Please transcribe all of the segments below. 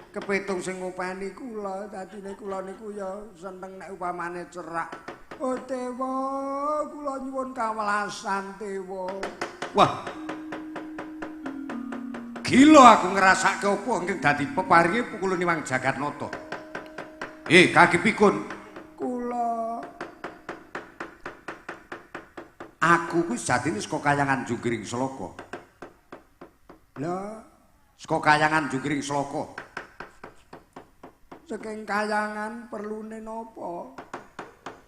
Kepitung sing ngopeni kula, dadine kula niku ya seneng nek upamane cerak. Oh Dewa, kula nyuwun kawelasan Dewa. Wah. Gila aku ngrasake apa ingkang dadi peparinge Pukulun Iwang Jagatnata. Kaki pikun. Kula aku kuwi sejatine saka Kayangan Jungkiring Sloka. Lha, saka Kayangan Jungkiring Sloka. Saking Kayangan perlune napa?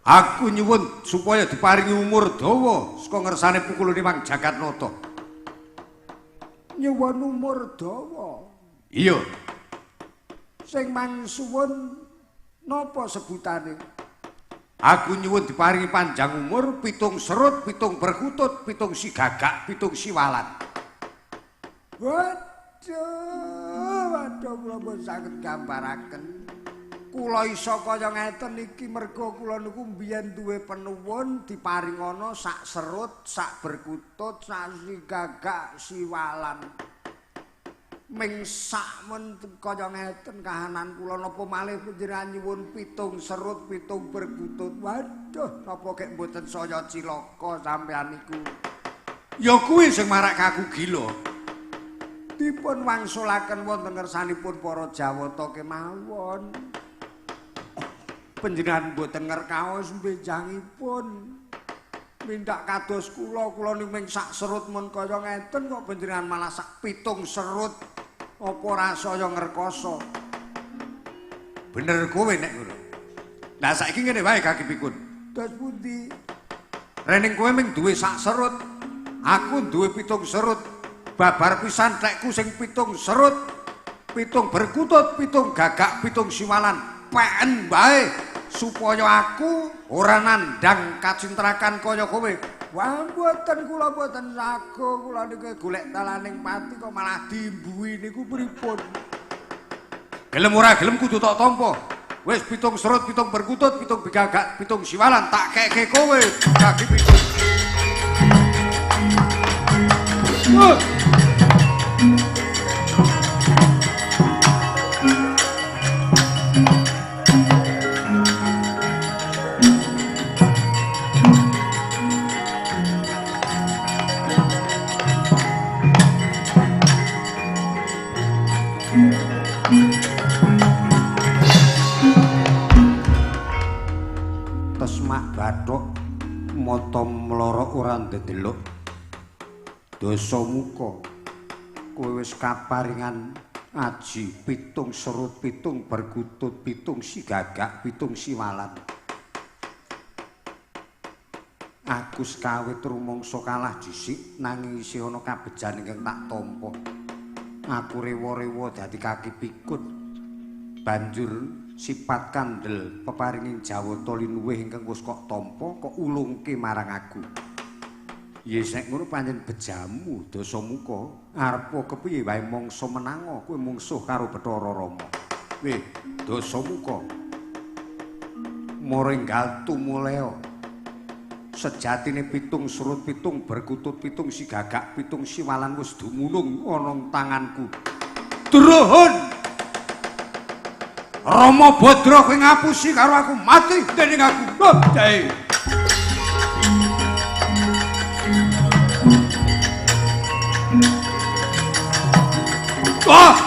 Aku nyuwun supaya diparingi umur dawa saka ngersane Pukulun Iwang Jagatnata. Nyuwun umur dawa. Iya. Sing mangsuwun napa sebutane? Aku nyuwun diparingi panjang umur, pitung serut, pitung berkutut, pitung sigagak, pitung siwalan. Waduh, waduh kula mboten saged gambaraken. Kula iso kaya ngeten iki merga kula niku mbiyen duwe penuwun diparingana sak serut, sak berkutut, sak sigagak, siwalan. Ming sak men kaya ngeten kahanan kula napa malih panjenengan nyuwun pitung serut, pitung berkutut. Waduh, napa kek mboten saya cilaka sampean niku. Ya kuwi sing marake aku gila. Dipun wangsulaken wonten ngersanipun para Jawata kemawon. Panjenengan mboten ngerkaos benjangipun. Mindak kados kula, kula niku ming sak serut mun kaya ngeten kok panjenengan malah sak pitung serut. Apa ora saya ngrekoso? Bener kowe nek ngono. Lah saiki ngene wae kaki pikun. Dos pundi? Rening kowe ming duwe sak serut, aku duwe pitung serut. Babar pisan tekku sing pitung serut, pitung berkutut, pitung gagak, pitung siwalan. Peken wae supaya aku ora nandhang kacintrakan kaya kowe. Wah, mboten kula mboten sago, kula niku golek dalaning pati kok malah diimbuhi niku pripun? Gelem ora gelem kudu tok tampa. Wis pitung serut, pitung berkutut, pitung gagak, pitung siwalan tak keke kowe kaki pitung. Tesmak bathuk mata mlorok ora ndedeluk. Dasa muka kowe wis kaparingan aji pitung serut, pitung berkutut, pitung sigagak, pitung siwalan. Aku sekawit rumangsa kalah dhisik nanging isih ana kabejan ingkang tak tampa. Aku rewa-rewa dadi kaki pikun. Banjur sifat kandel peparinging Jawata linuwih ingkang wis kok tampa kok ulungke marang aku. Yes nek ngono pancen bejamu Dasamuka. Arepa kepiye wae mangsa menango kowe mungsuh karo Bathara Rama. Weh Dasamuka. Moringgal tumulea. Sejatine pitung serut, pitung berkutut, pitung sigagak, pitung siwalan wis dumunung ana tanganku. Druhun! Rama Badra kowe ngapusi karo aku mati dening aku. Oh, jae. Ah!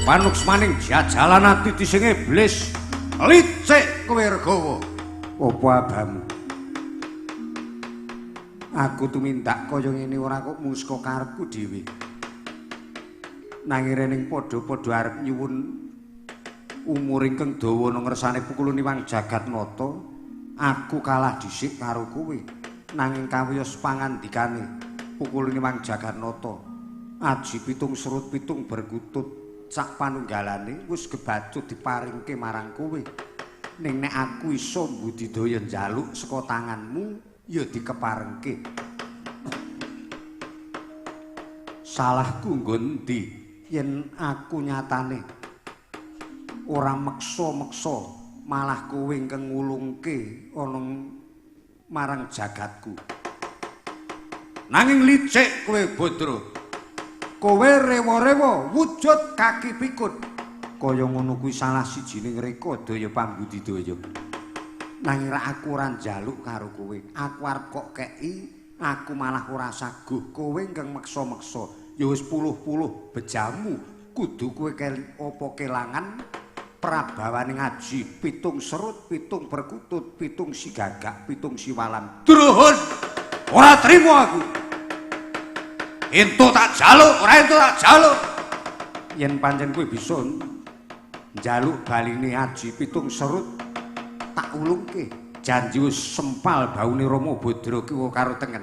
Panuksmaning jajalan ati sing iblis licik kowe Regawa. Apa abamu? Aku tumindak kaya ngene ora kok mung saka karepku dhewe. Nanging rening padha-padha arep nyuwun umur ingkang dawa nang ngersane Pukulun Iwang Jagatnata, aku kalah dhisik karo kowe. Nanging kawiyos pangandikane Pukulun Iwang Jagatnata, aji pitung serut pitung berkutut sak panunggalane wis kebacut diparingke marang kowe. Ning nek aku iso mbudidaya njaluk saka tanganmu ya dikeparengke. Salahku nggon endi yen aku nyatane ora meksa-meksa malah kowe ingkang ngulungke ana marang jagatku. Nanging licik kowe Badra. Kowe rewa-rewa wujud kaki pikun. Kaya ngono kuwi salah sijining reka daya pambudidaya. Nanging ra aku ora njaluk karo kowe. Aku arep kok kei, aku malah ora saguh. Kowe ingkang meksa-meksa. Ya wis puluh-puluh bejamu kudu kowe keli apa kelangan prabawane ngaji pitung serut, pitung perkutut, pitung sigagak, pitung siwalan. Druhun, ora trimo aku. Entuk tak jaluk, ora entuk tak jaluk. Yen pancen kowe bisa njaluk baline aji pitung serut tak ulungke. Janji wis sempal baune Rama Badra kiwa karo tengen.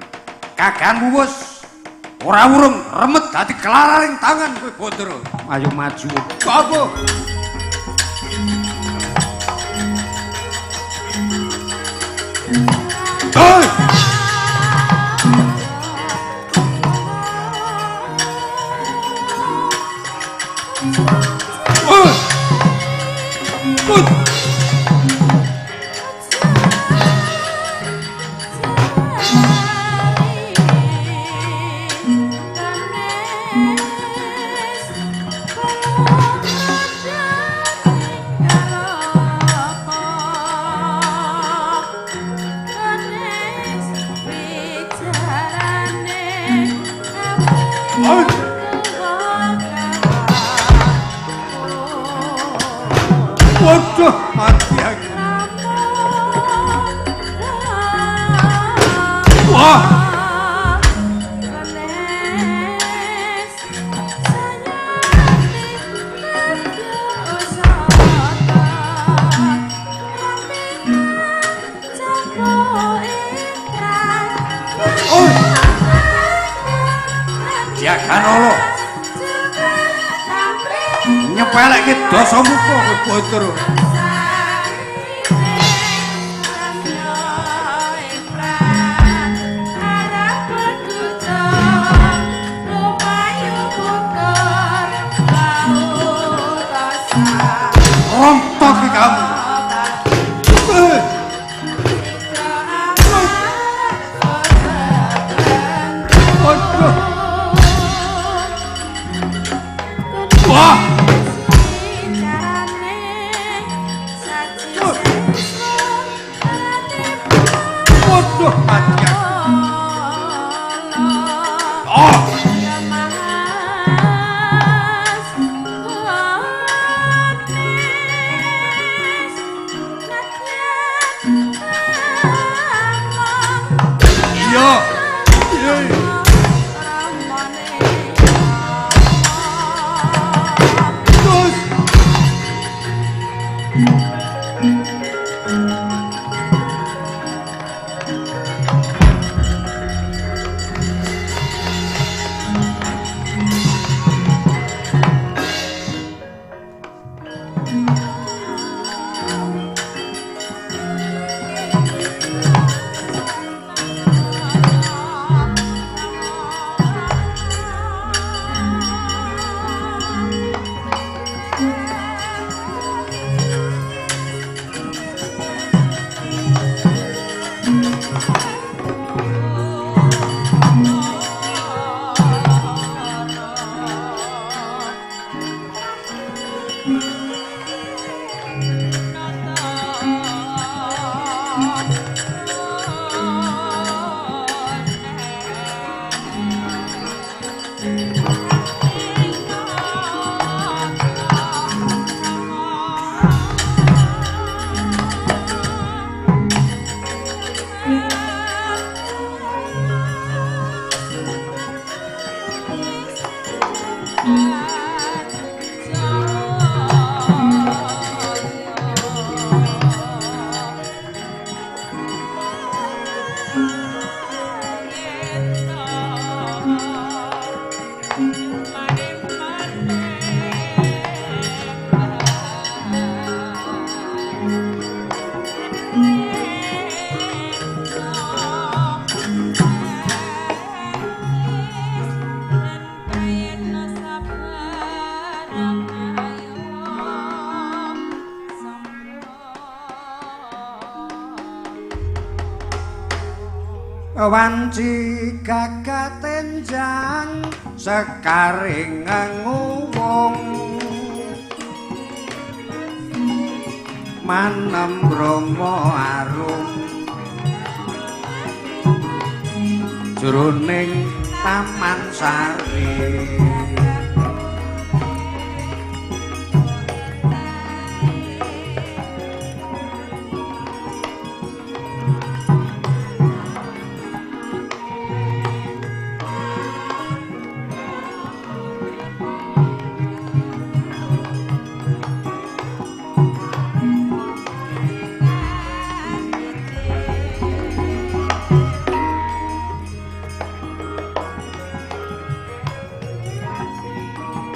Kaganmu wis ora urung remet dadi kelaraning tangan kowe Badra. Ayo maju. Apa? Hei! Waduh, mati aku. Wah. Oh. Jaganala. Nyepelekke dasamuka kowe Badra. Rontok kamu. Waduh. Wah. Wanci gagatenjang sekaring nguwung manem bromo arum jroning taman sari.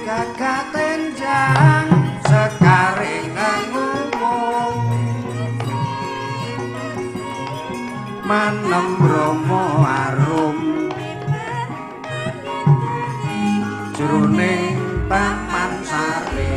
Gagatenjang sekaring nguwung manem bromo arum jroning taman sari.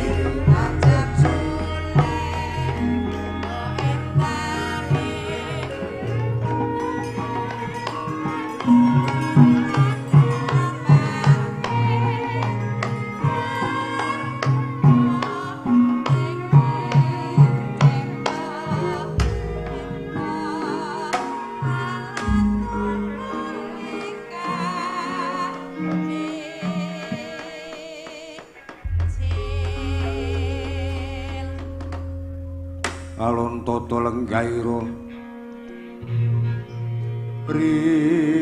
Alon toto lenggairo risang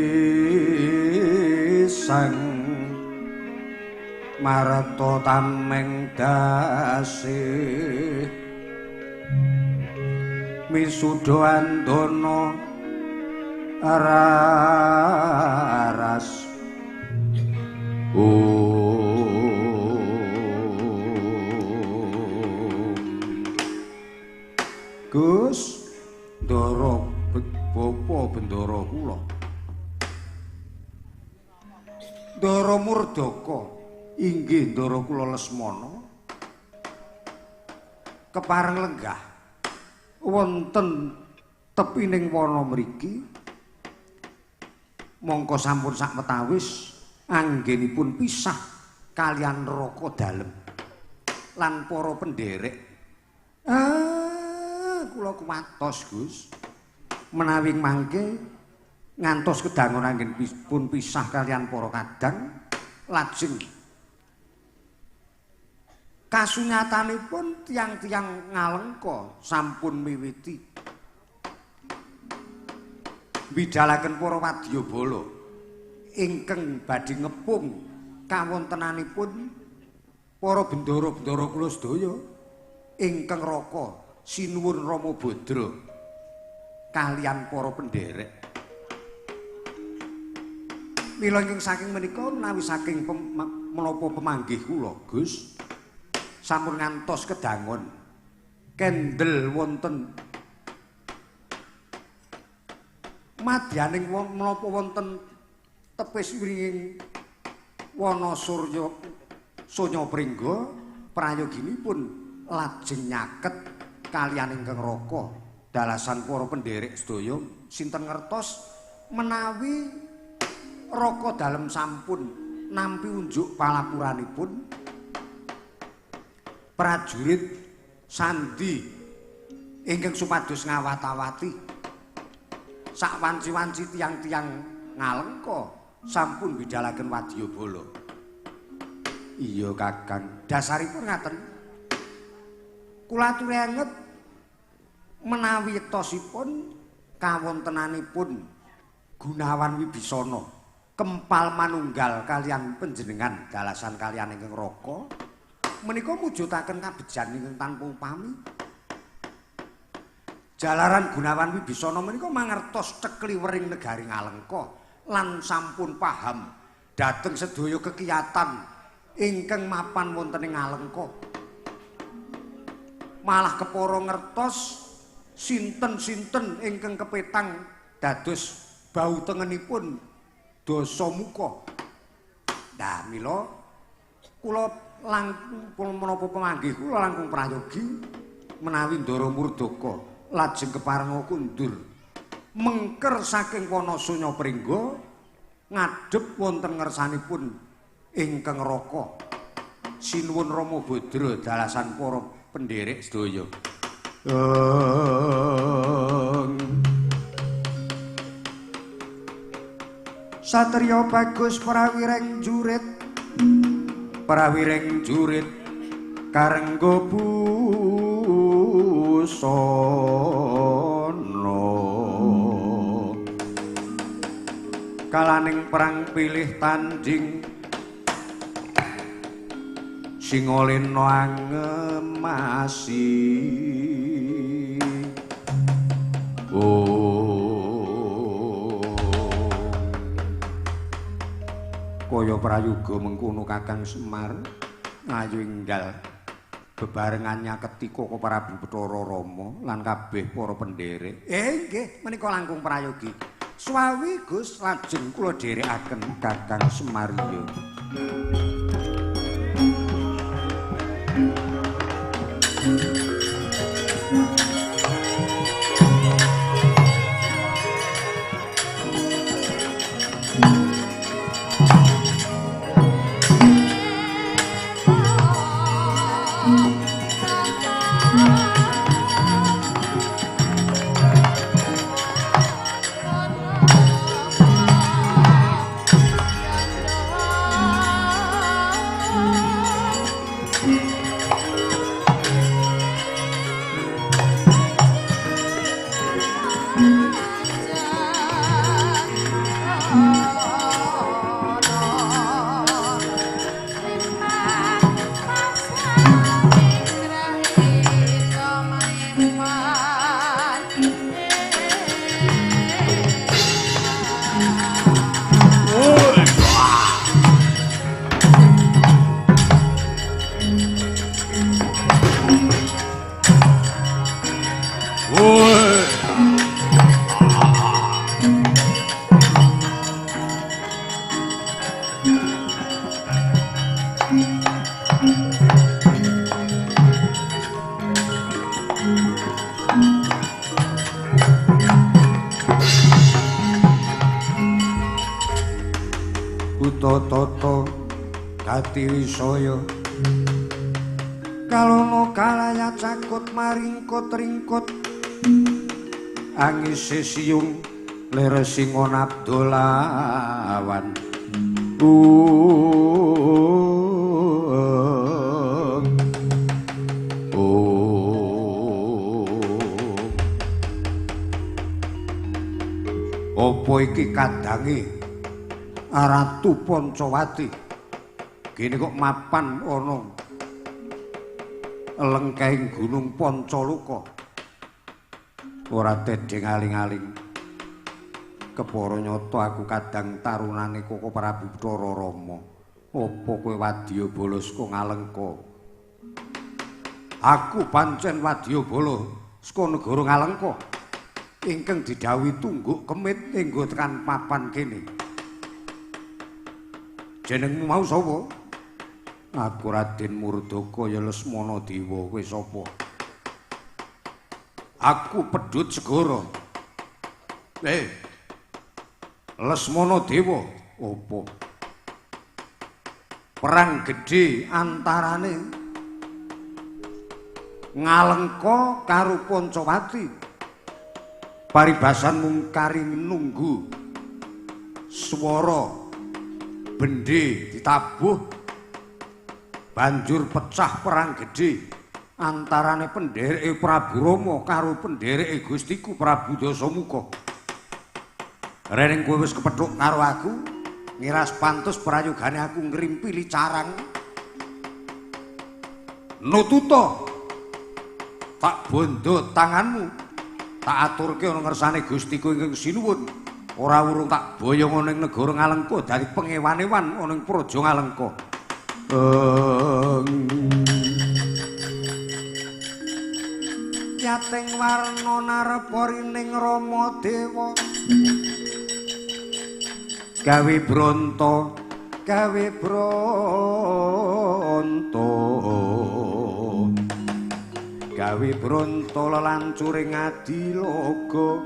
marata tameng dasi misuda andono aras. Gus Ndara bapa bendara kula Ndara Murdaka inggih ndara kula Lesmana kepareng lenggah wonten tepining wana mriki mongko sampun sakwetawis anggenipun pisah kaliyan neraka dalem lan para penderek. Kula kuwatos Gus menawi mangke ngantos kedangon anggenipun pisah kaliyan para kadang lajeng kasunyatanipun tiyang-tiyang Ngalengka sampun miwiti bidalaken para wadyabala ingkang badhe ngepung kawontenanipun para bendara-bendara kula sedaya ingkang raka sinuwun Rama Badra kaliyan para penderek. Mila ingkang saking menika menawi saking menapa pemanggih kula Gus sampun ngantos kedangon kendel wonten madyaning menapa wonten tepis wringing wana surya sonya pringga prayoginipun lajeng nyaket kaliyan ingkang raka dalasan para penderek sedaya sinten ngertos menawi raka dalem sampun nampi unjuk palapuranipun prajurit sandi ingkang supados ngawat-awati sak wanci-wanci tiyang-tiyang Ngalengka sampun bidalaken wadyabala. Iya Kakang, dasaripun ngaten. Kula aturi anget menawi yektosipun kawontenanipun Gunawan Wibisana kempal manunggal kaliyan panjenengan dalasan kaliyan ingkang raka menika mujudaken kabejan ingkang tanpa upami. Jalaran Gunawan Wibisana menika mangertos cekliwering negari Ngalengka lan sampun paham dhateng sedaya kekiyatan ingkang mapan wonten ing Ngalengka. Malah kepara ngertos sinten-sinten ingkang kepetang dados bau tengenipun Dasamuka. Nah mila kula langkung menapa pemanggih kula langkung prayogi menawi Ndara Murdaka lajeng keparenga kundur Mengker saking wana sunya pringga ngadhep wonten ngersanipun ingkang Raka. Sinuwun Rama Badra dalasan para penderek sedaya. Satriya bagus prawireng jurit, prawireng jurit karengga busana. Kalaning perang pilih tanding singolena angemasi. Oh, kaya prayoga mengkono Kakang Semar ayo enggal bebarengan nyaketi Koko Prabu Bathara Rama lan kabeh para penderek. Nggih, menika langkung prayogi. Swawi Gus lajeng kula dherekaken Kakang Semar ya. Tata gati wisaya kalono kalaya cakut maringkut ringkut angise siyung lere singon abdolawan. Apa iki kadange Ratu Pancawati? Gene kok mapan ana lengkahing Gunung Pancaloka. Ora tedheng aling-aling. Kepara nyata aku kadang tarunane Koko Prabu Bathara Rama. Apa kowe wadyabala saka Ngalengka? Aku pancen wadyabala saka negara Ngalengka. Ingkang didhawuhi tungguk kemit enggo tekan papan kene. Jenengmu mau sapa? Aku Raden Murdaka ya Lesmana Dewa. Kowe sapa? Aku Pedhut Segara. Lesmana Dewa, apa? Perang gedhe antarane Ngalengka karo Pancawati. Paribasan mung kari nunggu swara bendhe ditabuh banjur pecah perang gedhe antarane pendereke Prabu Rama karo pendereke Gustiku Prabu Dasamuka. Rening kowe wis kepethuk karo aku, ngiras pantes prayogane aku ngrimpili carang. Nututa tak bondo tanganmu, tak aturke ana ngersane Gustiku ingkang sinuwun. Ora urung tak boyong ana ing negara Ngalengka dadi pengewan-ewan ana ing praja Ngalengka. Yating warna narepa rining Rama Dewa gawe bronto, gawe bronto, gawe bronto lelancuring adiloga.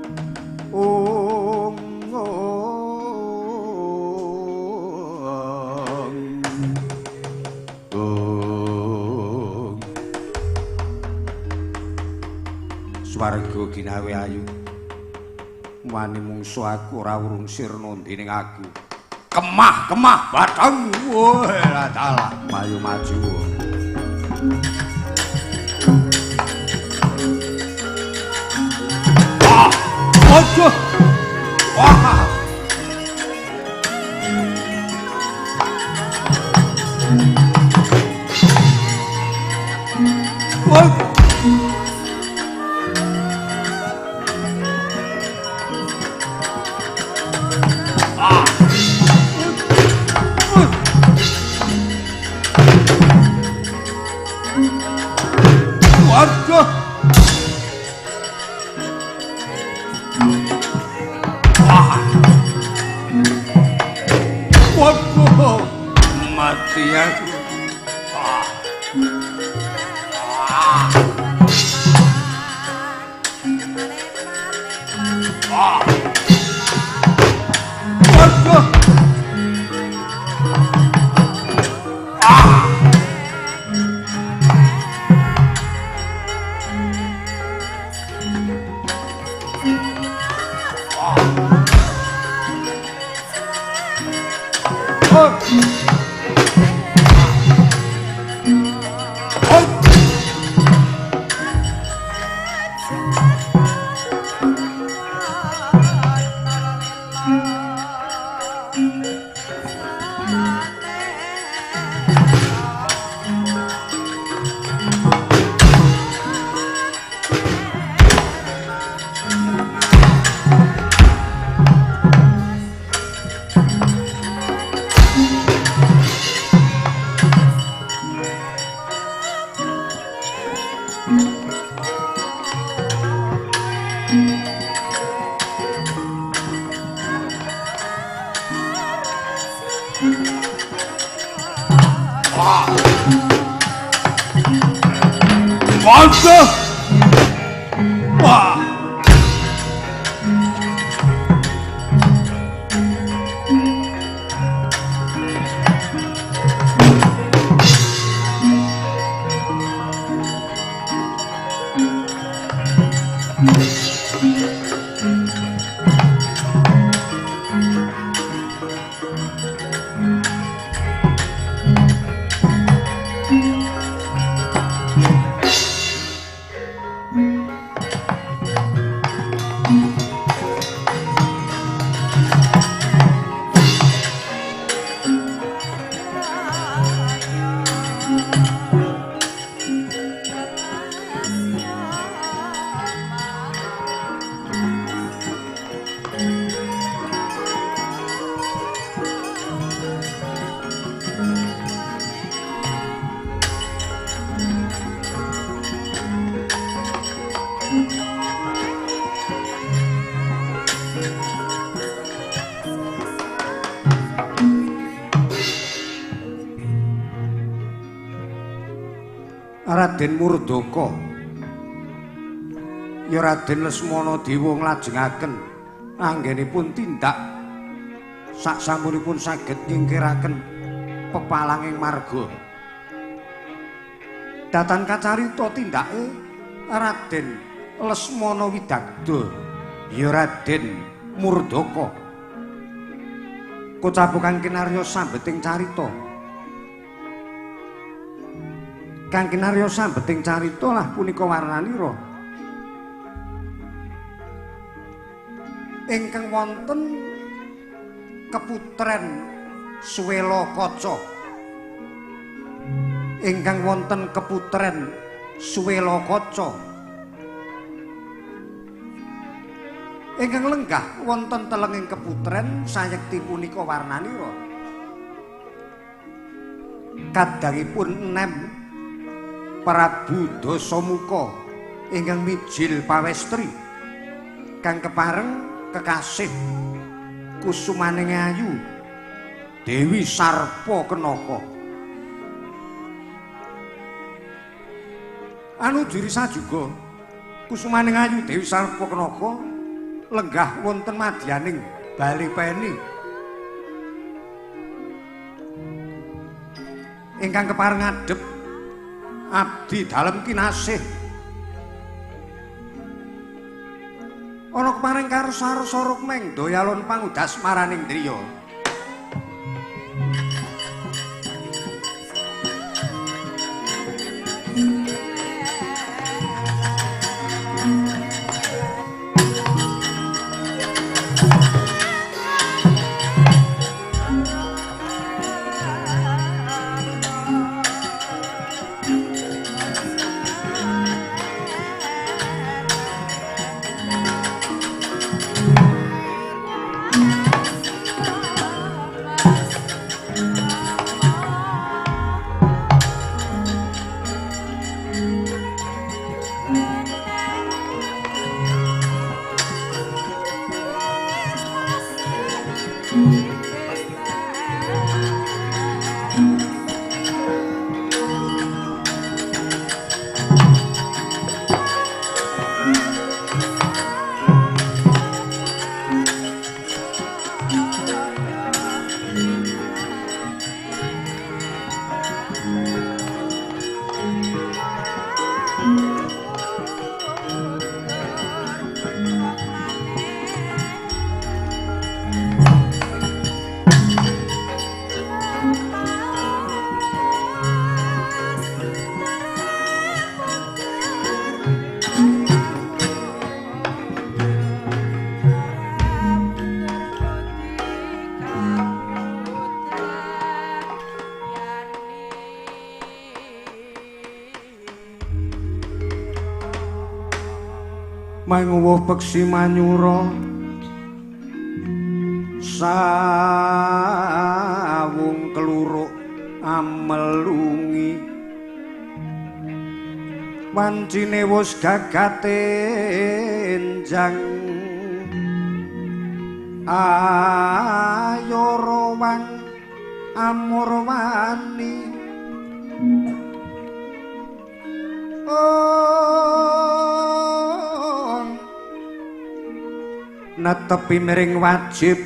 Ong ong ong. Swarga ginawe ayu. Wani mungsu aku ora urung sirna dening aku. Kemah kemah bathang. Wah dalah mayu maju. Ah, waduh. Wah. Wah. Waduh. Wah. Waduh. Mati aku. Ah. Ah. Ah. Waduh. Ah. Waduh. Wah. Raden Murdaka ya Raden Lesmana Dewa nglajengaken anggenipun tindak saksampunipun saged nyingkiraken pepalanging marga. Datan kacarita tindake Raden Lesmana Widagda ya Raden Murdaka. Kocapu kang kinarya sambeting carita. Kang kinarya sambeting carita lah punika warnanira ingkang wonten keputren Suwela Kaca. Ingkang wonten keputren Suwela Kaca. Ingkang lenggah wonten telenging keputren sayekti punika warnanira. Kadangipun nem Prabu Dasamuka ingkang mijil pawestri kang kepareng kekasih kusumaning ayu Dewi Sarpa Kenaka. Anu diri sajuga kusumaning ayu Dewi Sarpa Kenaka Lenggah wonten madyaning Bali Peni. Ingkang kepareng ngadhep abdi dalem kinasih. Ana kepareng karsa-arsa rukmeng dayalon pangudas maraning driya. Manguwuh peksi manyura sawung keluruk amelungi wancine wus gagate enjang ayo rowang amurwani netepi miring wajib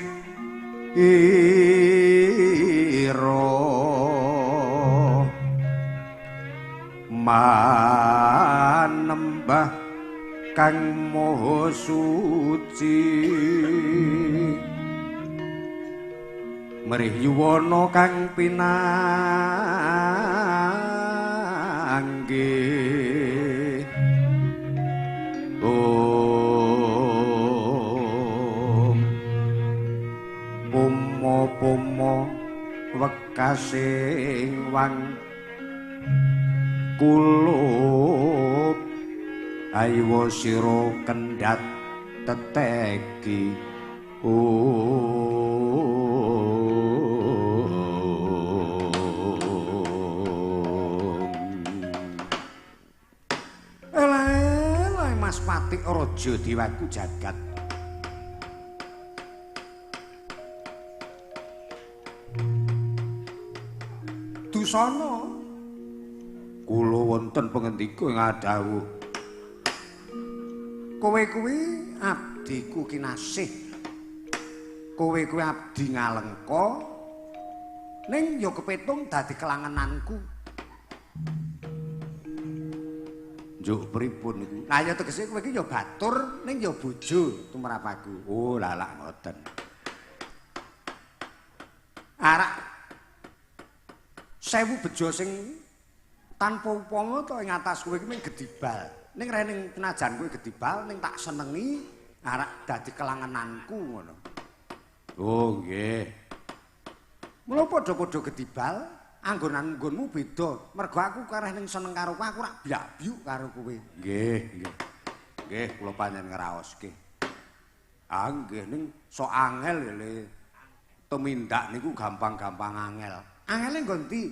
ira manembah kang maha suci merih yuwana kang pinanggih. Pomo wekasing wang kulup aywa sira kendhat teteki. Eleh Mas Patik Raja Dewaku jagat. Dusana kula wonten pangendika ing adhawuh kowe kuwi abdiku kinasih, kowe kuwi abdi ngalengka ning ya kepetung dadi kelangenanku. Njuk pripun niku? Lah ya tegese kowe iki ya batur ning ya bojo tumrap aku. Oh lalak ngoten. Arak sewu bejo sing tanpa upama to ing atas kowe iki mung gedibal. Ning rening penajan kowe gedibal ning tak senengi arak dadi kelangenanku ngono. Oh nggih. Mula padha-padha gedibal, anggon-anggonmu beda. Mergo aku kareh ning seneng karo kowe, aku rak byak-byuk karo kowe. Nggih, nggih. Nggih, kula panjenengan ngraoske. Ah nggih ning sok angel ya le. Tumindak niku gampang-gampang angel. Angele nggon ndi?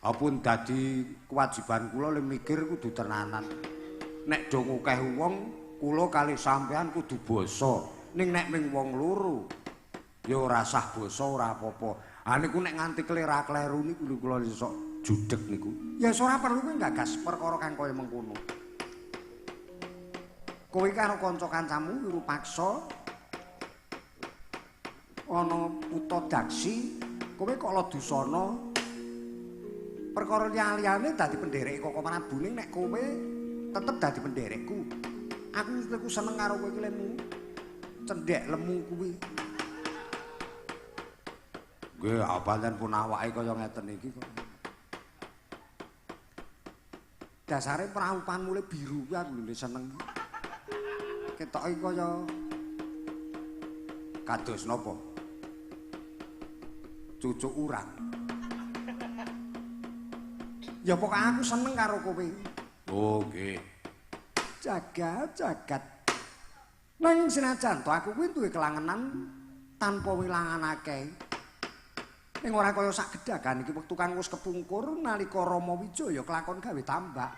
Apun dadi kewajiban kula le mikir kudu tenanan. Nek do ngukeh wong, kula kalih sampean kudu basa. Ning nek ming wong loro ya ora sah basa ora apa-apa. Ah niku nek nganti klera-kleru niku kula sok judeg niku. Ya ora perlu kowe gagas perkara kang kaya mengkono. Kowe karo kanca-kancamu Wirupaksa ana Kutha Daksi, kowe kala dusana perkara liya-liyane dadi pendereke Koko Prabu ning nek kowe tetep dadi penderekku. Aku seneng karo kowe iki lemu. Cendhek lemu kuwi. Nggih, pancen pun awake kaya ngeten iki kok. Dasare praupan mule biru kuwi aku lho seneng. Ketoke kaya kados napa? Cucuk urang. Ya pokoke aku seneng karo kowe. Oh, nggih. Jagat jagat. Nanging senajan to aku kuwi duwe kelangenan tanpa wilangan akeh. Ning ora kaya sak gedagan iki wektu kang wis kepungkur nalika Rama Wijaya kelakon gawe tambak.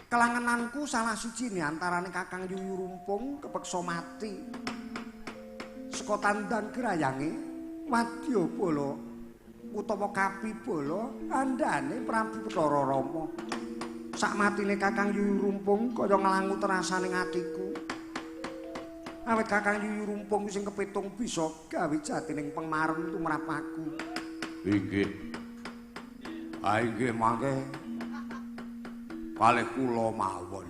Kelangenanku salah siji antarane Kakang Yuyu Rumpung kepeksa mati. Saka tandang grayange Wadyabala utawa Kapibala andane Prabu Bathara Rama. Sak matine Kakang Yuyu Rumpung kaya nglangu rasane atiku. Awit Kakang Yuyu Rumpung sing kepitung bisa gawe jatining pengmarem tumrap aku. Inggih. Ah inggih mangke kalih kula mawon.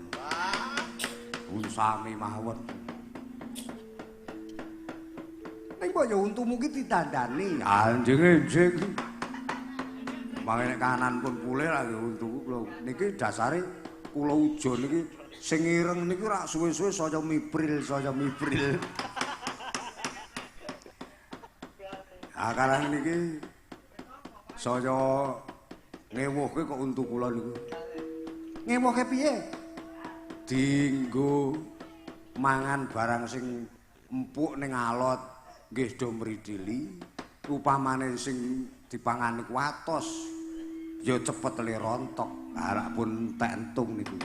Unsami mawon. Ning kok ya untumu ki ditandani. Anjing enjing. Mangke nek kanan pun pulih lagi untuku kula. Niki dasare kula ujo niki sing ireng niku rak suwe-suwe saya mipril, saya mipril. Ah karang niki saya ngewuhke kok untu kula niku. Ngewuhke piye? Dinggo mangan barang sing empuk ning alot nggih do mridili, upamane sing dipangan niku atos ya cepet le rontok, arak pun entek entung niku.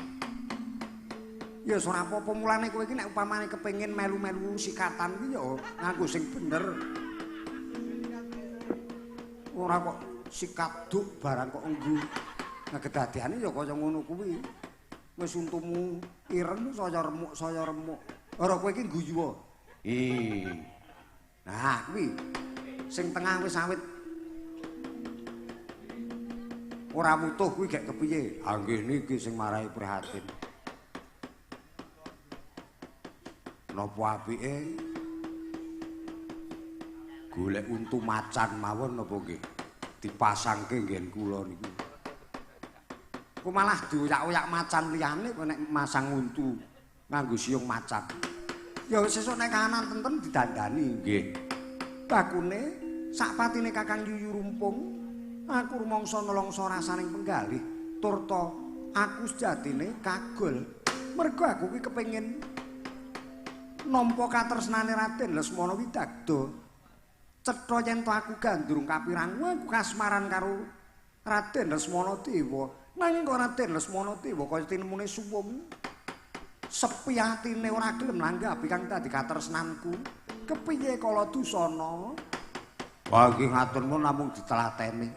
Ya ora apa-apa mulane kowe iki nek upamane kepengin melu-melu sikatan kuwi ya nganggo sing bener. Ora kok sikat duk barang kok nggo. Nah kedadiane ya kaya ngono kuwi. Wis untumu ireng saya remuk saya remuk. Ora kowe iki ngguyu. Ih. Nah kuwi sing tengah wis awit ora wutuh kuwi gek kepiye? Ha nggih niki sing marai prihatin. Napa apike golek untu macan mawon napa nggih dipasangke nggen kula niku. Ku malah dioyak-oyak macan liyane kok nek masang untu nganggo siung macan. Ya sesuk nek kahanan tentrem didandani. Nggih. Bakune sak patine Kakang Yuyu Rumpung aku rumangsa nelongso rasaning penggalih turta aku sejatine kagol. Mergo aku kuwi kepengin nampa katresnane Raden Lesmana Widagda. Cetha yen to aku gandrung kapirang aku kasmaran karo Raden Lesmana Dewa. Nanging kok Raden Lesmana Dewa kaya tinemune suwung. Sepi atine ora gelem nanggapi kang dadi katresnanku. Kepiye kala dusana? Wah nggih ngatur mun namung ditelateni.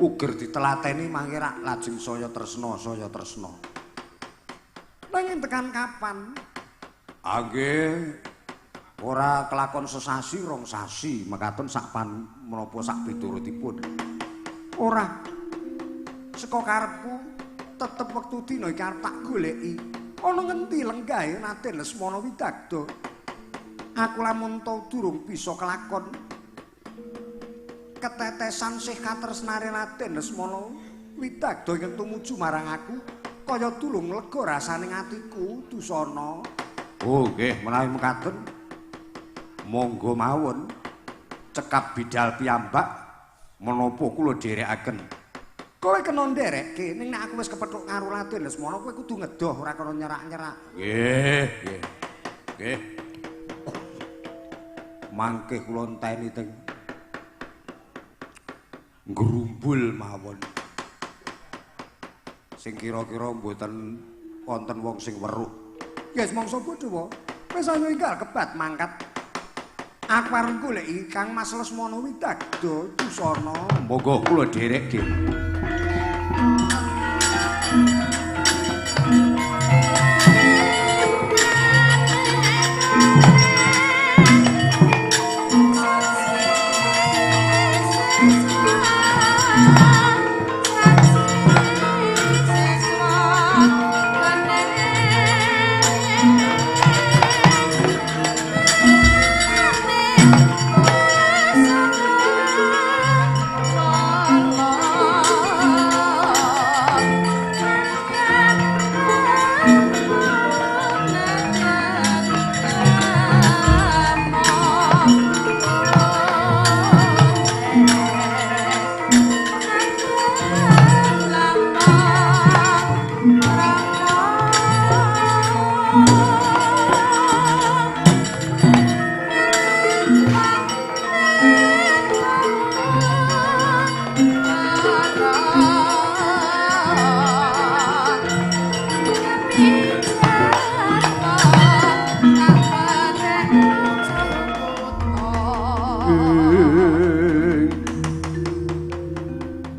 Uger ditelateni mangke rak lajeng saya tresna, saya tresna. Nanging tekan kapan? Ah nggih. Ora kelakon sesasi rong sasi mekaten sak pan menapa sak piturutipun. Ora. Saka karepku tetep wektu dina iki arep tak goleki. Ana ngendi lenggahe Raden Lesmana Widagda? Aku lamun to durung bisa kelakon ketetesan sih katresnane Raden Lesmana Widagda ingkang tumuju marang aku kaya tulung lega rasane atiku dusana. Oh nggih menawi mekaten monggo mawon cekap bidal piyambak menapa kula dherekaken. Kowe kena nderekke ning nek aku wis kepethuk karo Raden Lesmana kowe kudu ngedoh ora kena nyerak-nyerak. Nggih, nggih. Nggih. Mangke kula enteni teng ngrumbul mawon. Sing kira-kira mboten wonten wong sing weruh. Ya wis mangsa bodho wae. Wis ayo enggal kebat mangkat. Aku arep goleki Kang Mas Lesmana Widagda dusana. Monggo kula dherekke.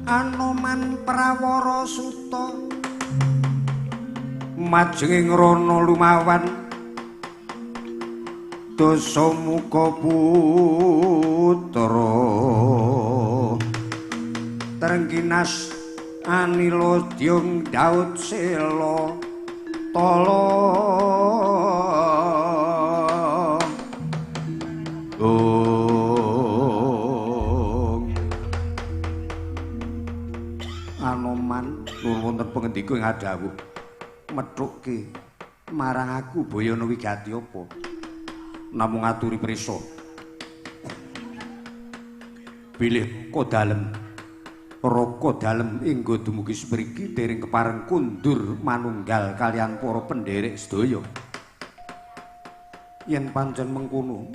Anoman Prawara Suta majenging rana lumawan Dasamuka putra Trengginas Anila Dyung Daud Sela Tala. Anoman nuwun wonten pangendika ing adhawuh methukke marang aku boyana wigati apa namung ngaturi prisa bilih raka dalem raka dalem inggo dumugi sepriki dereng kepareng kundur manunggal kaliyan para pendherek sedaya. Yen pancen mengkono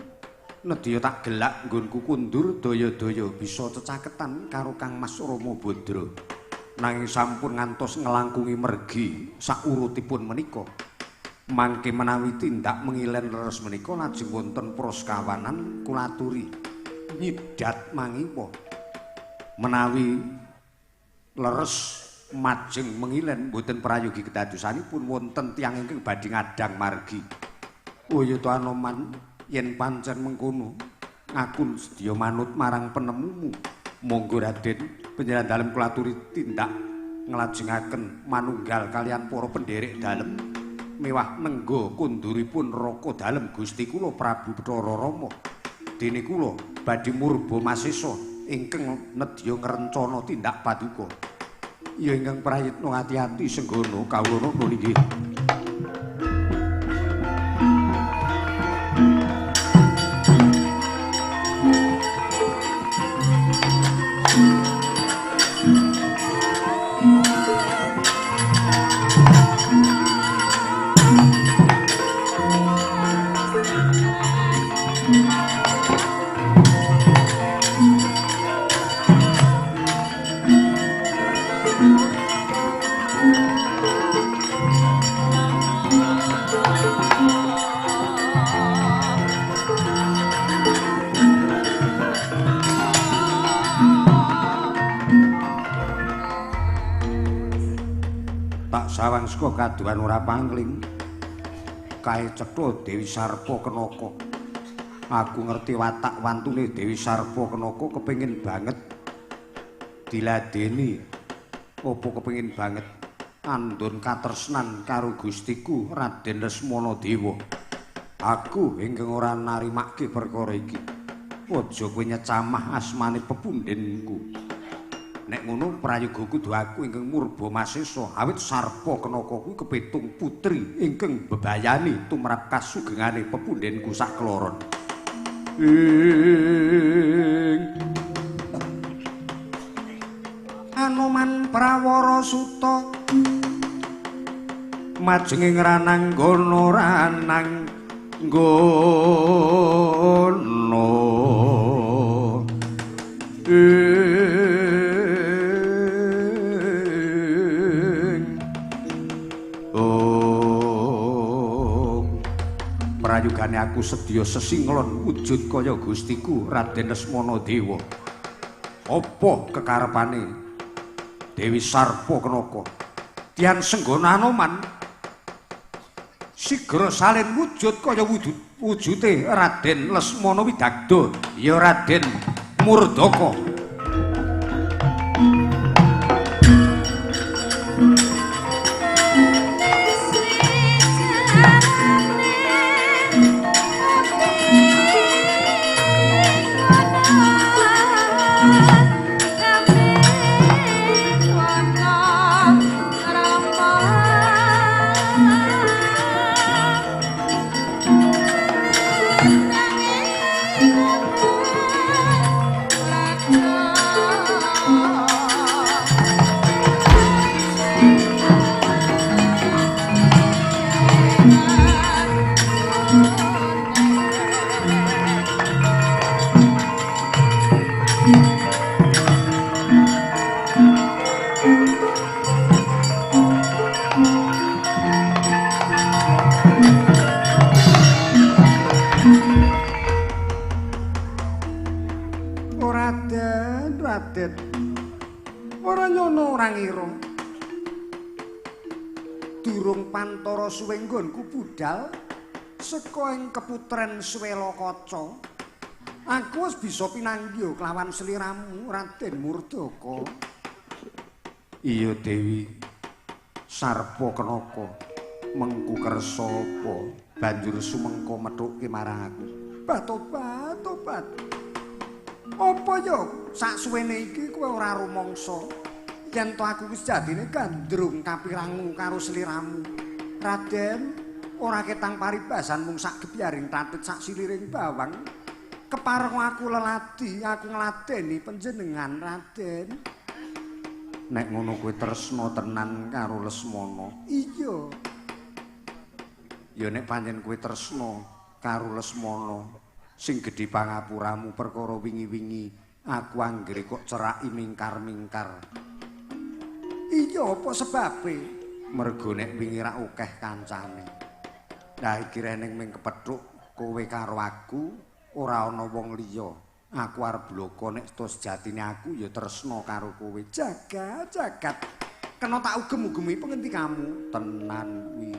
nedya tak gelak nggonku kundur daya-daya bisa cecaketan karo Kang Mas Rama Badra. Nanging sampun ngantos ngelangkungi mergi saurutipun menika. Mangke menawi tindak mengilen leres menika lajeng wonten proskawanan kula aturi nyidat mangiwa. Menawi leres majeng mengilen mboten prayogi kedadosanipun wonten tiyang ingkang badhe ngadang margi. Oh ya to Anoman, yen pancen mengkono ngakun sedya manut marang penemumu. Monggo Raden panjenengan dalem kula aturi tindak nglajengaken manunggal kaliyan para pendherek dalem mewah nenggo kunduripun raka dalem Gusti kula Prabu Bathara Rama. Dene kula badhe murba masesa ingkang nedya ngrencana tindak paduka. Ya ingkang prayitna ati-ati senggana kawula napa inggih. Sawang saka kaduhan ora pangling kae cetha Dewi Sarpa Kenaka. Aku ngerti watak wantune Dewi Sarpa Kenaka kepengin banget diladeni, apa kepengin banget andon katresnan karo Gustiku Raden Lesmana Dewa. Aku ingkang ora narimake perkara iki. Aja kowe nyecamah asmane pepundhenku. Nek ngono prayoga kudu aku ingkang murba masesa awit Sarpa Kenaka kuwi kepitung putri ingkang bebayani tumrap kasugengane pepundhenku sakloron. Ing Anoman Prawara Suta majenging rananggana rananggana prayogane aku sedya sesinglon wujud kaya Gustiku Raden Lesmana Dewa. Apa kekarepane Dewi Sarpa Kenaka? Tiyan senggana Anoman sigra salin wujud kaya wujute Raden Lesmana Widagda ya Raden Murdaka. Thank you. Raden, Raden. Ora nyono ora ngira. Durung pantara suwe nggonku budhal saka ing keputren Swelakaca. Aku wis bisa pinanggih kelawan sliramu Raden Murdaka. Iya Dewi Sarpa Kenaka, mengku kersa apa banjur sumengko methuke marang aku. Tobat, tobat. Apa ya saksuwene iki kowe ora rumangsa yen to aku wis jadine gandrung kapirangu karo sliramu. Raden, ora ketang paribasan mung sak gebyaring tatit sak siliring bawang. Kepareng aku leladi, aku ngladeni panjenengan Raden. Nek ngono kowe tresna tenan karo Lesmana. Iya. Ya nek pancen kowe tresna karo Lesmana, sing gedhe pangapuramu perkara wingi-wingi aku anggere kok ceraki mingkar-mingkar. Iya, apa sebabe? Mergo nek wingi ra akeh kancane. Lah iki reneng ming kepethuk kowe karo aku ora ana wong liya. Aku arep bloko nek to sejatine aku ya tresna karo kowe. Jagat, jagat. Kena tak ugem-ugemi pengendikamu. Tenan kuwi.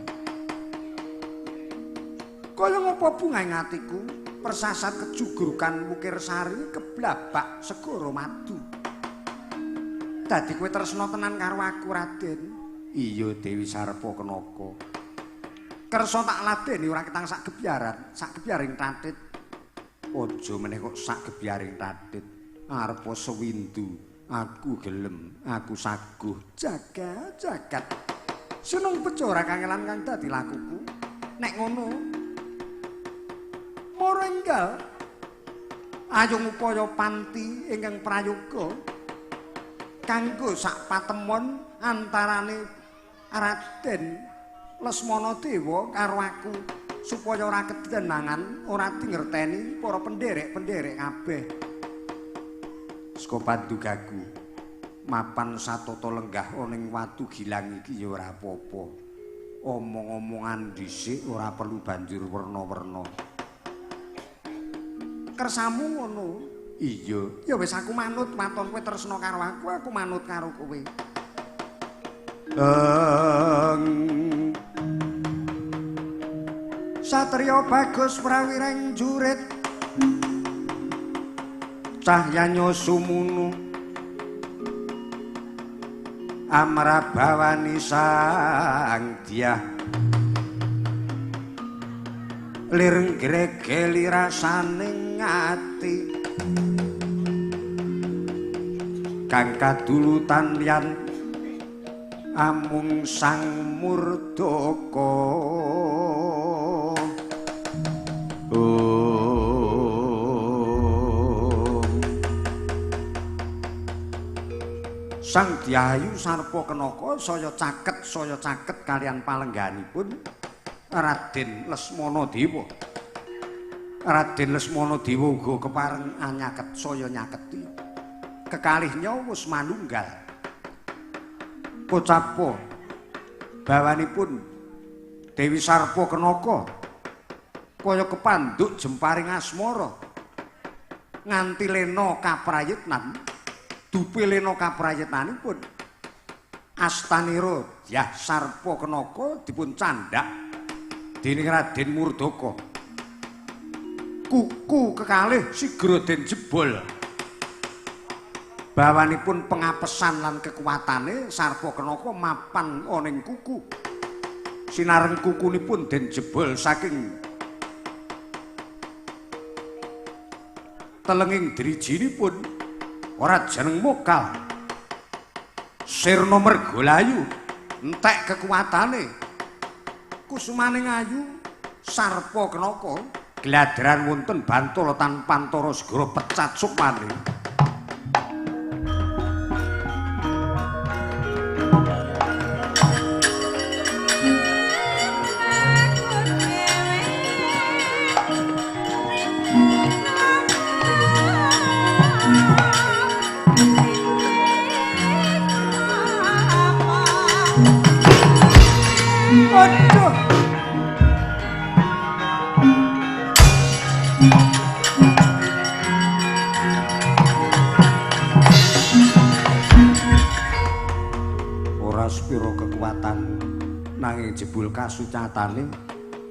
Kaya ngopo bunga ing atiku persasat kejugrukan Wukir Sari keblabak segara madu. Dadi kowe tresna tenan karo aku Raden. Iya Dewi Sarpa Kenaka. Kersa tak ladeni ora ketang sak gebyaran, sak gebyaring tatit. Aja meneh kok sak gebyaring tatit. Arepa sewindu aku gelem, aku saguh. Jagat, jagat. Seneng bejo ora kangelan kang dadi lakuku. Nek ngono moro enggal ayo ngupaya panti ingkang prayoga kanggo sak patemon antarane Raden Lesmana Dewa karo aku supaya ora kedenangan, ora dingerteni para penderek-penderek kabeh. Saka pandugaku mapan satata lenggah ana ing watu gilang iki ya ora apa-apa. Omong-omongan dhisik ora perlu banjur werna-werna. Kersamu ngono. Iya. Ya wis aku manut, waton kowe tresna karo aku, aku manut karo kowe. Satriya bagus prawireng jurit cahyanya sumunu amrabawani sang dyah lir gregeli rasaning ati kang kadulutan liyan amung Sang Murdaka. Sang Dyayu Sarpa Kenaka saya caket kalian palengganipun Raden Lesmana Dewa. Raden Lesmana Dewa uga kepareng anyaket saya nyaketi. Kekalihnya wis manunggal. Pocapo bawanipun Dewi Sarpa Kenaka kaya kepanduk jemparing asmara nganti lena kaprayitnan. Dupe lena kaprayitnanipun astanira Dyah Sarpa Kenaka dipun candhak dening Raden Murdaka. Kuku kekalih sigra den jebol. Bawanipun pengapesan lan kekuatane Sarpa Kenaka mapan ana ing kuku. Sinareng kukunipun den jebol saking telenging drijinipun. Ora jeneng mokal. Sirna mergolayu entek kekuatane. Kusumaning ayu Sarpa Kenaka gladran wonten bantul tan pantara segara pecat sukmane. Aduh. Nanging jebul kasucatane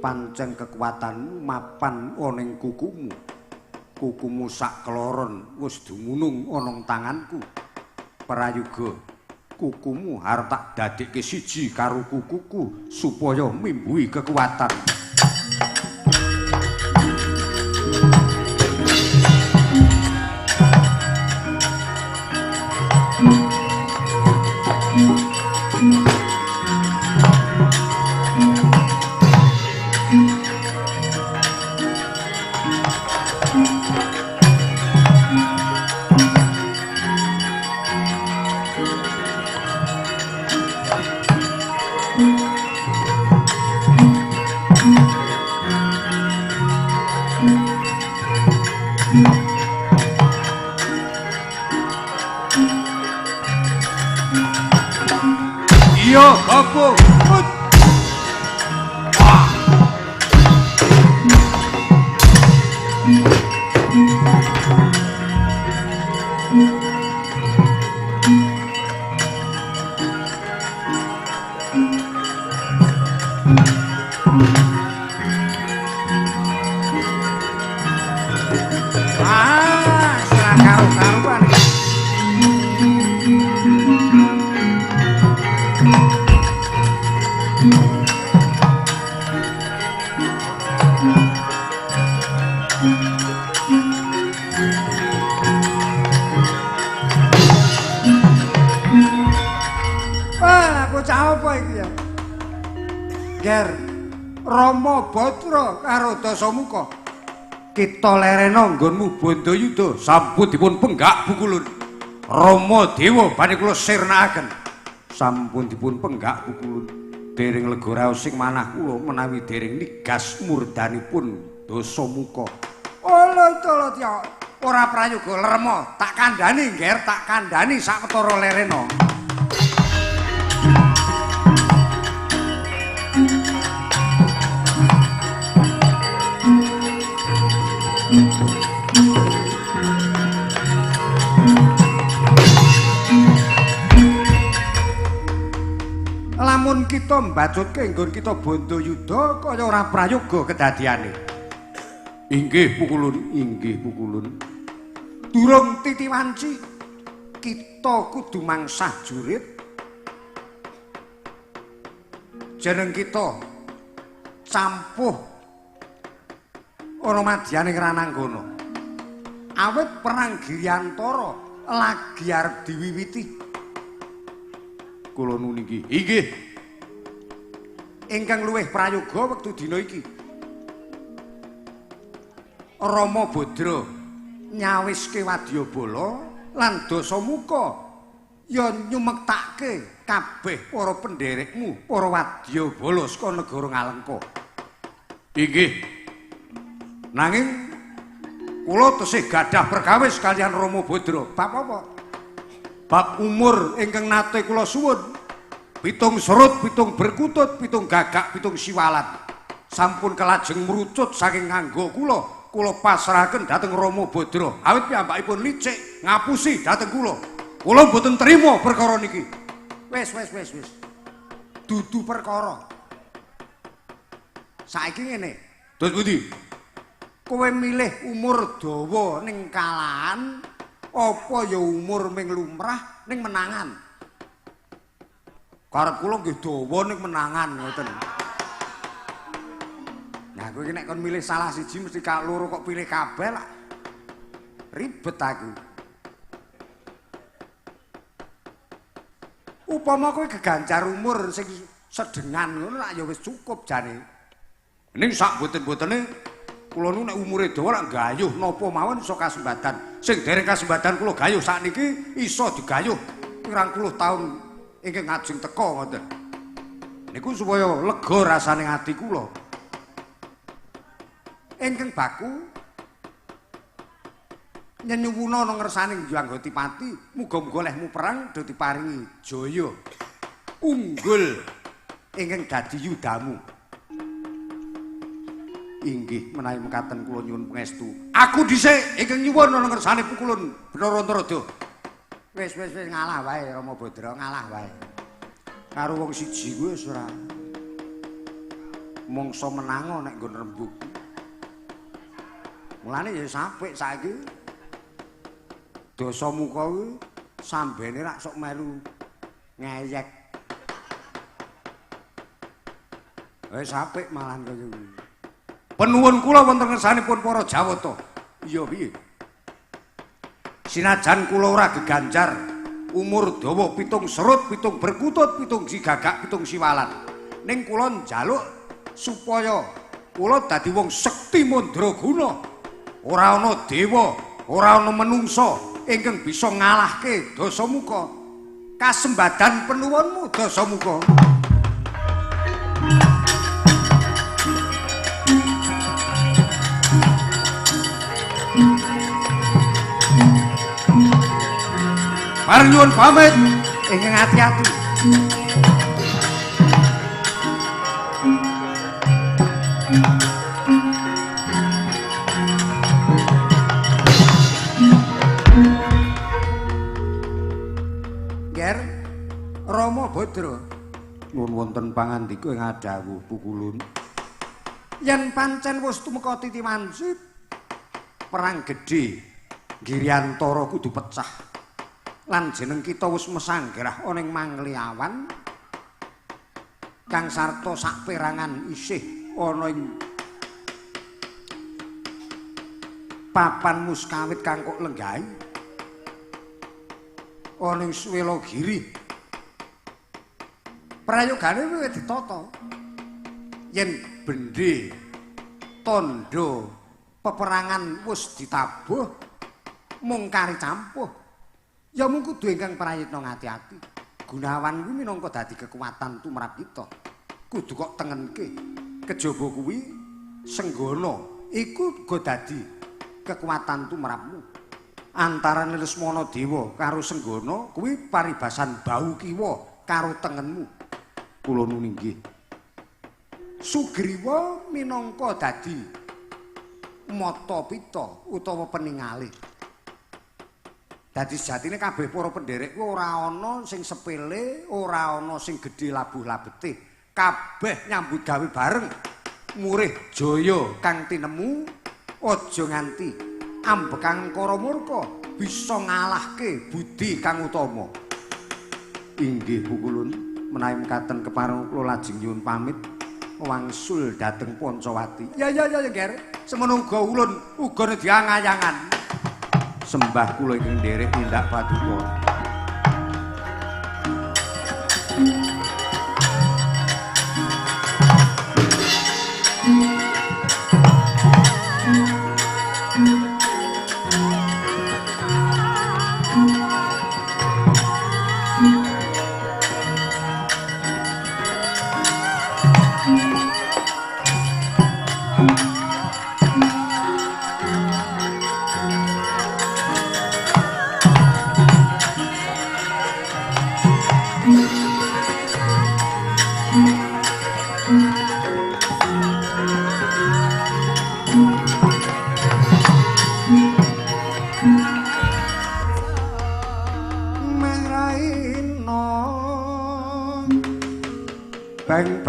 pancen kekuatanmu mapan ana ing kukumu. Kukumu sak keloron wis dumunung ana ing tanganku. Prayoga kukumu arep tak dadekke siji karo kukuku supaya mimbuhi kekuatan. Iya, apa? Ah, ora karu-karuan. Wah, bocah apa iki ya? Ger, Rama Batra karo Dasamuka. Kita lerena nggonmu Bandayuda sampun dipun penggak pukulun. Rama Dewa badhe kula sirnakaken. Sampun dipun penggak pukulun. Dereng lega raos sing manah kula menawi dereng nigas murdanipun Dasamuka. Olo tolo tiya, ora prayoga lerma, tak kandhani Nger, tak kandhani sawetara lerena. Lamun kita mbacutke nggon kita Bandayuda kaya ora prayoga kedadiane. Inggih pukulun, inggih pukulun. Durung titiwanci kita kudu mangsah jurit. Jeneng kita campuh ana madyaning Rananggana. Awit perang Giryantara lagi arep diwiwiti. Kula nuwun inggih. Inggih. Ingkang luwih prayoga wektu dina iki. Rama Badra nyawiske wadyabala lan Dasamuka ya nyumektake kabeh para pendherekmu, para wadyabala saka negara Ngalengka. Inggih. Nanging kula tesih gadah perkawis kaliyan Rama Badra. Bab apa? Bab umur ingkang nate kula suwun. 7 serut, 7 berkutut, 7 gagak, 7 siwalan. Sampun kelajeng mrucut saking nganggo kula, kula pasrahaken dhateng Rama Badra. Awit piyambakipun licik ngapusi dhateng kula. Kula mboten trima perkara niki. Wis wis wis wis. Dudu perkara. Saiki ngene. Terus pundi? Kowe milih umur dawa ning kalahan apa ya umur ming lumrah ning menangan? Karep kula nggih dawa ning menangan ngoten. Nah kowe iki nek kon milih salah siji mesti kak loro kok pilih kabeh lah. Ribet aku. Upama kowe geganjar umur sing sedengan ngono lak ya wis cukup jane. Ning sak boten-botene kula nu nek umure dawa lak gayuh napa mawon iso kasembadan. Sing dereng kasembadan kula gayuh sakniki iso digayuh pirang puluh taun ingkang ngajeng teka ngoten. Niku supaya lega rasane ati kula. Ingkang baku nyenyuwuna ana ngersane Hyang Gotipati, muga-muga lehmu perang do diparingi jaya unggul ingkang dadi yudamu. Inggih menawi mekaten kula nyuwun pangestu. Aku dhisik ingkang nyuwun ana ngersane pukulun Bathara Antaradya. Wis wis wis ngalah wae Rama Badra, ngalah wae. Karo wong siji kuwi wis ora Mongso menango nek nggon rembug. Mulane ya apik saiki. Dasamuka kuwi sambene rak sok melu ngeyek. Wis apik malahan kaya kuwi. Penuwun kula wonten ngersanipun para Jawata. Iya piye? Sinajan kula ora geganjar, umur dawa 7 serut, 7 berkutut, 7 sigagak, 7 siwalan. Ning kula njaluk supaya kula dadi wong sekti mandraguna. Ora ana dewa, ora ana menungsa ingkang bisa ngalahke Dasamuka. Kasembadan penuwunmu Dasamuka. Bareng nyuwun pamit ingkang ati-ati. Ger Rama Badra nyuwun wonten pangandika ing adhawuh pukulun. Yen pancen wis tumeka titiwanci perang gedhe Giryantara kudu pecah. Lan jeneng kita wis mesanggerah ana ing Mangliawan kang sarta saperangan isih ana ing papan muskawit kang kok lenggahi ana ing Swelogiri. Prayogane wis ditata yen bendhe tandha peperangan wis ditabuh mung kari campuh. Ya mung kudu ingkang prayitna ngati-ati. Gunawan kuwi minangka dadi kekuatan tumrap kita. Kudu kok tengenke. Kejaba kuwi Senggana iku uga dadi kekuatan tumrapmu. Antarane Lesmana Dewa karo Senggana kuwi paribasan bau kiwa karo tengenmu. Kula nuwun inggih. Sugriwa minangka dadi mata pita utawa peningale. Dadi sejatine kabeh para penderek kuwi ora ana sing sepele, ora ana sing gedhe labuh labete. Kabeh nyambut gawe bareng murih jaya kang tinemu, aja nganti ambekang angkara murka bisa ngalahke budi kang utama. Inggih pukulun, menawi mekaten kepareng kula lajeng nyuwun pamit wangsul dhateng Pancawati. Ya ya ya Ger, semono uga ulun uga diangayangan. Sembah kula ingkang nderek tindak paduka.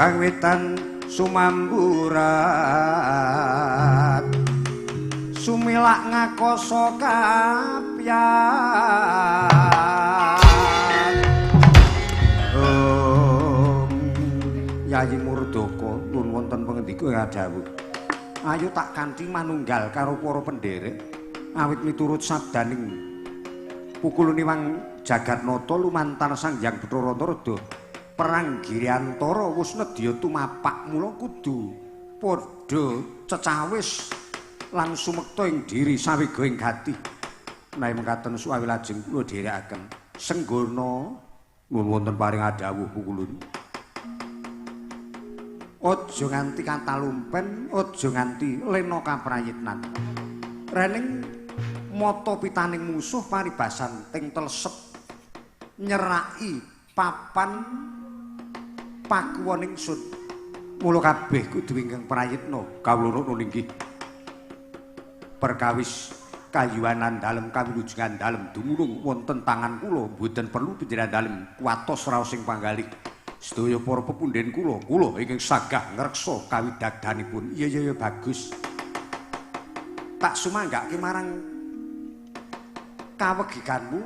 Bang wetan sumamburat sumilak ngakoso kapyat. Yayi Murdaka nuwun wonten pangendika ing dawuh. Ayo tak kanthi manunggal karo para penderek awit miturut sabdaning Pukulun Iwang Jagatnata lumantar Sang Hyang Bathara Narada. Perang Giryantara wis nedya tumapak, mula kudu padha cecawis lan sumekta ing diri sawega ing gati. Menawi mekaten suwawi lajeng kula dherekaken. Senggana nuwun wonten paring adhawuh pukulun. Aja nganti katalumpen, aja nganti lena kaprayitnan. Rening mata pitaning musuh paribasan ting telesep nyeraki papan pakuwon ingsun. Mula kabeh kudu ingkang prayitna kawula nuwun inggih. Perkawis kayuwanan dalem kawilujengan dalem dumunung wonten tangan kula, mboten perlu panjenengan dalem kuwatos raos ing panggalih. Sedaya para pepundhen kula, kula ingkang sagah ngreksa kawidagdanipun. Iya iya iya bagus. Tak sumanggake marang kawegikanmu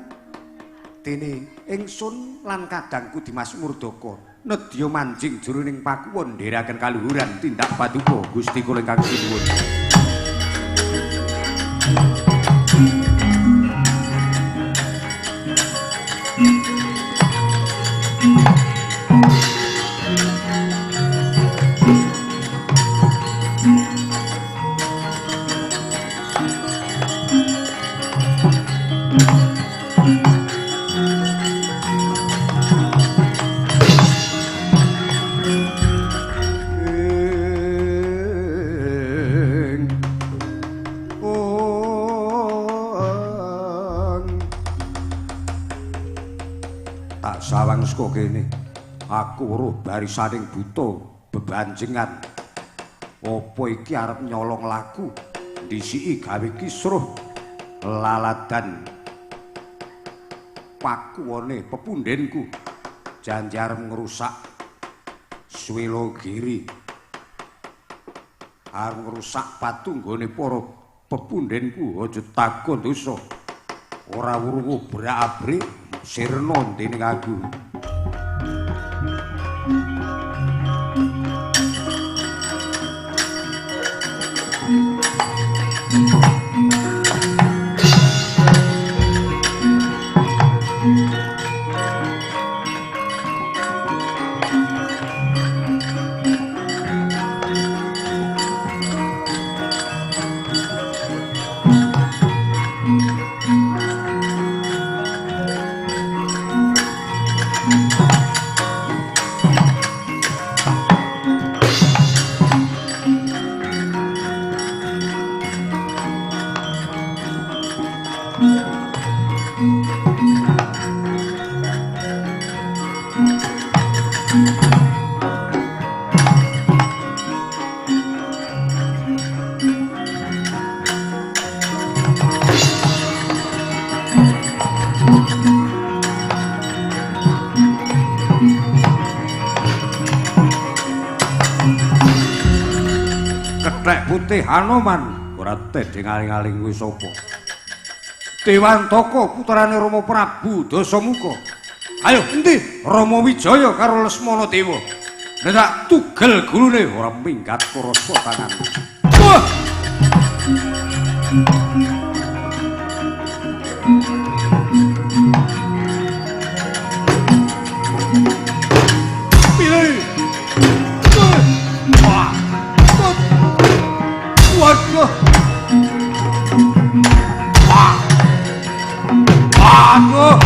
dene ingsun lan kadangku Dimas Murdaka nedya manjing jroning pakuwon ndherekaken kaluhuran tindak paduka Gusti kula ingkang sinuwun. Sawang saka kene aku weruh barisaning buta bebanjengan. Apa iki arep nyolong laku? Dhisiki gawe kisruh laladan pakuwone pepundhenku. Janji arep ngrusak Swelogiri. Arep ngrusak patunggone para pepundhenku. Aja takon dosa. Ora wuruh brak-abrik sirna dening aku. Kethek putih Hanoman ora tedheng aling-aling kuwi sapa? Dewantaka putrane Rama Prabu Dasamuka. Ayo endi Rama Wijaya karo Lesmana Dewa? Nek tak tugel gulune ora minggat krasa tangan. Wah! Pilih. Wah. Waduh. Wah. Waduh.